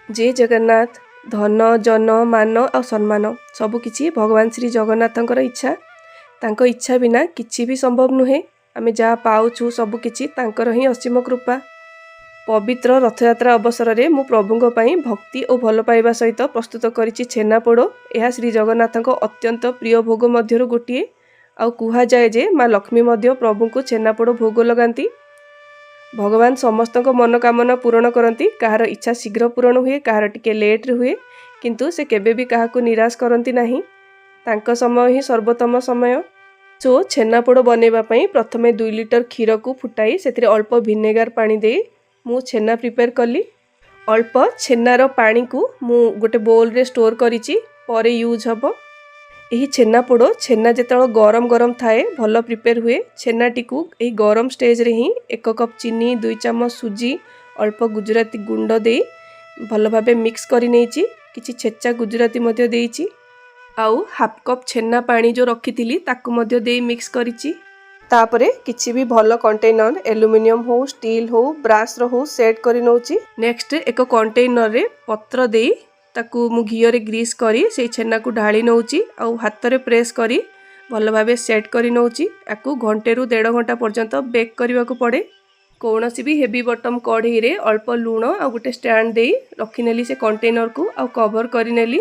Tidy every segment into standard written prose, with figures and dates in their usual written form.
ଜୟ ଜଗନ୍ନାଥ। ଧନ, ଜନ, ମାନ ଆଉ ସମ୍ମାନ ସବୁକିଛି ଭଗବାନ ଶ୍ରୀ ଜଗନ୍ନାଥଙ୍କର ଇଚ୍ଛା। ତାଙ୍କ ଇଚ୍ଛା ବିନା କିଛି ବି ସମ୍ଭବ ନୁହେଁ। ଆମେ ଯାହା ପାଉଛୁ, ସବୁକିଛି ତାଙ୍କର ହିଁ ଅସୀମ କୃପା। ପବିତ୍ର ରଥଯାତ୍ରା ଅବସରରେ ମୁଁ ପ୍ରଭୁଙ୍କ ପାଇଁ ଭକ୍ତି ଓ ଭଲ ପାଇବା ସହିତ ପ୍ରସ୍ତୁତ କରିଛି ଛେନାପୋଡ଼। ଏହା ଶ୍ରୀ ଜଗନ୍ନାଥଙ୍କ ଅତ୍ୟନ୍ତ ପ୍ରିୟ ଭୋଗ ମଧ୍ୟରୁ ଗୋଟିଏ। ଆଉ କୁହାଯାଏ ଯେ ମା ଲକ୍ଷ୍ମୀ ମଧ୍ୟ ପ୍ରଭୁଙ୍କୁ ଛେନାପୋଡ଼ ଭୋଗ ଲଗାନ୍ତି। ଭଗବାନ ସମସ୍ତଙ୍କ ମନୋକାମନା ପୂରଣ କରନ୍ତି। କାହାର ଇଚ୍ଛା ଶୀଘ୍ର ପୂରଣ ହୁଏ, କାହାର ଟିକେ ଲେଟ୍ରେ ହୁଏ, କିନ୍ତୁ ସେ କେବେ ବି କାହାକୁ ନିରାଶ କରନ୍ତି ନାହିଁ। ତାଙ୍କ ସମୟ ହିଁ ସର୍ବୋତ୍ତମ ସମୟ। ସୋ ଛେନାପୋଡ଼ ବନେଇବା ପାଇଁ ପ୍ରଥମେ 2 ଲିଟର କ୍ଷୀରକୁ ଫୁଟାଇ ସେଥିରେ ଅଳ୍ପ ଭିନେଗାର ପାଣି ଦେଇ ମୁଁ ଛେନା ପ୍ରିପେୟାର କଲି। ଅଳ୍ପ ଛେନାର ପାଣିକୁ ମୁଁ ଗୋଟେ ବୋଲ୍ରେ ଷ୍ଟୋର୍ କରିଛି, ପରେ ୟୁଜ୍ ହେବ। ଏହି ଛେନାପୋଡ଼ ଛେନା ଯେତେବେଳେ ଗରମ ଗରମ ଥାଏ, ଭଲ ପ୍ରିପେୟାର ହୁଏ। ଛେନାଟିକୁ ଏହି ଗରମ ଷ୍ଟେଜ୍ରେ ହିଁ 1 କପ୍ ଚିନି, 2 ଚାମଚ ସୁଜି, ଅଳ୍ପ ଗୁଜୁରାତି ଗୁଣ୍ଡ ଦେଇ ଭଲ ଭାବେ ମିକ୍ସ କରି ନେଇଛି। କିଛି ଛେଚା ଗୁଜୁରାତି ମଧ୍ୟ ଦେଇଛି। ଆଉ ହାଫ୍ କପ୍ ଛେନା ପାଣି ଯେଉଁ ରଖିଥିଲି, ତାକୁ ମଧ୍ୟ ଦେଇ ମିକ୍ସ କରିଛି। ତାପରେ କିଛି ବି ଭଲ କଣ୍ଟେନର, ଆଲୁମିନିୟମ ହଉ, ଷ୍ଟିଲ୍ ହଉ, ବ୍ରାସ୍ର ହଉ, ସେଟ୍ କରି ନେଉଛି। ନେକ୍ସଟ ଏକ କଣ୍ଟେନରରେ ପତ୍ର ଦେଇ ତାକୁ ମୁଁ ଘିଅରେ ଗ୍ରୀସ୍ କରି ସେଇ ଛେନାକୁ ଢାଳି ନେଉଛି ଆଉ ହାତରେ ପ୍ରେସ୍ କରି ଭଲ ଭାବେ ସେଟ୍ କରି ନେଉଛି। ଆକୁ ଘଣ୍ଟେରୁ ଦେଢ଼ ଘଣ୍ଟା ପର୍ଯ୍ୟନ୍ତ ବେକ୍ କରିବାକୁ ପଡ଼େ। କୌଣସି ବି ହେଭି ବଟମ୍ କଢ଼େଇରେ ଅଳ୍ପ ଲୁଣ ଆଉ ଗୋଟେ ଷ୍ଟାଣ୍ଡ ଦେଇ ରଖିନେଲି ସେ କଣ୍ଟେନରକୁ ଆଉ କଭର୍ କରିନେଲି।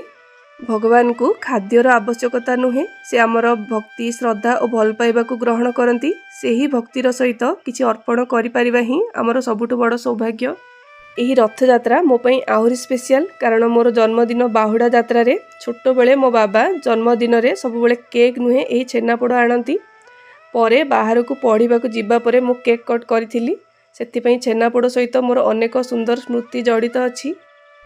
ଭଗବାନଙ୍କୁ ଖାଦ୍ୟର ଆବଶ୍ୟକତା ନୁହେଁ। ସେ ଆମର ଭକ୍ତି, ଶ୍ରଦ୍ଧା ଓ ଭଲ ପାଇବାକୁ ଗ୍ରହଣ କରନ୍ତି। ସେହି ଭକ୍ତିର ସହିତ କିଛି ଅର୍ପଣ କରିପାରିବା ହିଁ ଆମର ସବୁଠୁ ବଡ଼ ସୌଭାଗ୍ୟ। ଏହି ରଥଯାତ୍ରା ମୋ ପାଇଁ ଆହୁରି ସ୍ପେଶିଆଲ, କାରଣ ମୋର ଜନ୍ମଦିନ ବାହୁଡ଼ା ଯାତ୍ରାରେ। ଛୋଟବେଳେ ମୋ ବାବା ଜନ୍ମଦିନରେ ସବୁବେଳେ କେକ୍ ନୁହେଁ, ଏହି ଛେନାପୋଡ଼ ଆଣନ୍ତି। ପରେ ବାହାରକୁ ପଢ଼ିବାକୁ ଯିବା ପରେ ମୁଁ କେକ୍ କଟ୍ କରିଥିଲି। ସେଥିପାଇଁ ଛେନାପୋଡ଼ ସହିତ ମୋର ଅନେକ ସୁନ୍ଦର ସ୍ମୃତି ଜଡ଼ିତ ଅଛି।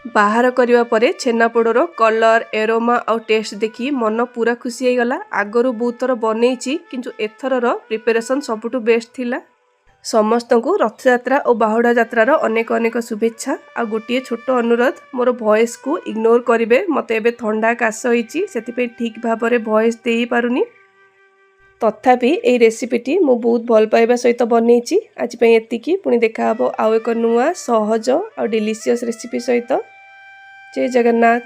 ବାହାର କରିବା ପରେ ଛେନାପୋଡ଼ର କଲର୍, ଏରୋମା ଆଉ ଟେଷ୍ଟ ଦେଖି ମନ ପୁରା ଖୁସି ହେଇଗଲା। ଆଗରୁ ବହୁତ ଥର ବନେଇଛି, କିନ୍ତୁ ଏଥରର ପ୍ରିପାରେସନ୍ ସବୁଠୁ ବେଷ୍ଟ ଥିଲା। ସମସ୍ତଙ୍କୁ ରଥଯାତ୍ରା ଓ ବାହୁଡ଼ା ଯାତ୍ରାର ଅନେକ ଅନେକ ଶୁଭେଚ୍ଛା। ଆଉ ଗୋଟିଏ ଛୋଟ ଅନୁରୋଧ, ମୋର ଭଏସ୍କୁ ଇଗ୍ନୋର କରିବେ। ମୋତେ ଏବେ ଥଣ୍ଡା କାଶ ହେଇଛି, ସେଥିପାଇଁ ଠିକ୍ ଭାବରେ ଭଏସ୍ ଦେଇପାରୁନି। ତଥାପି ଏଇ ରେସିପିଟି ମୁଁ ବହୁତ ଭଲ ପାଇବା ସହିତ ବନେଇଛି। ଆଜି ପାଇଁ ଏତିକି। ପୁଣି ଦେଖାହେବ ଆଉ ଏକ ନୂଆ, ସହଜ ଆଉ ଡେଲିସିୟସ୍ ରେସିପି ସହିତ। ଜୟ ଜଗନ୍ନାଥ।